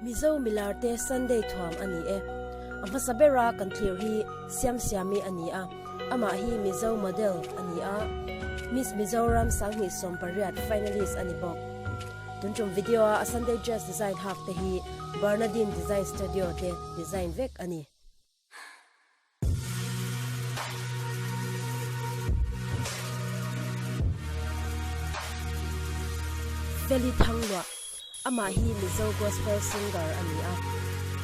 Mizo milarte Sunday thuam a ni e. A hmasa bera kan thlir hi Siamsiami a ni a, amah hi Mizo model a ni a, Miss Mizoram 2018 finalist a ni bawk. Tun tum video a a Sunday dress design hak te hi Bernadine Design Studio te design vek a ni. Feli Thangluah, Amah hi Mizo Gospel Singer a ni a,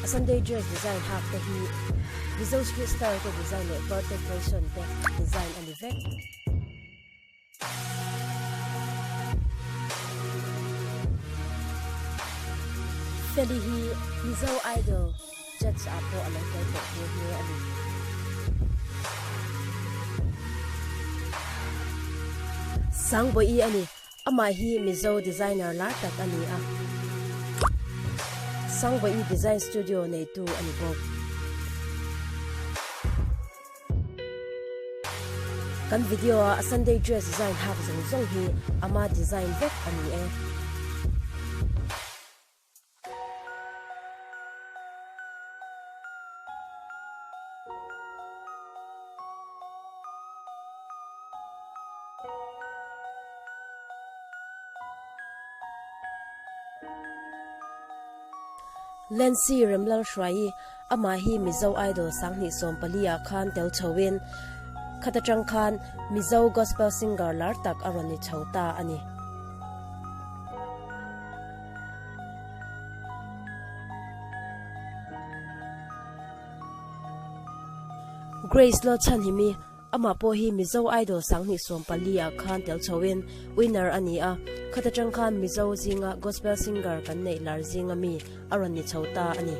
a Sunday dress design hak te hi Mizo street style te design leh Bartek Fashion te design a ni vek. Feli hi Mizo Idol judge ah pawh a lo tel tawh nghe nghe a ni. Sangbawi a ni. Amah hi Mizo designer lar tak a ni a. Sangbawi Design Studio neitu a ni bawk. Kan video a Sunday dress design hak zawng zawng hi ama design vek a ni e. Lancy Remlalhruaii, Amah hi Mizo Idol 2014 ah khan tel chhoin khat atang khan Mizo Gospel Singer lar tak a rawn ni chho ta a ni. Grace Lawchhanhimi, Amah pawh hi Mizo Idol 2014 ah khan tel chhoin winner a ni a, khat atang khan Mizo zinga gospel singer kan neih lar zinga mi a rawn ni chho ta a ni.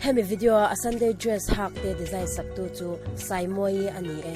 Hemi video a a Sunday dress hak te design sak tu chu Saimawi a ni e.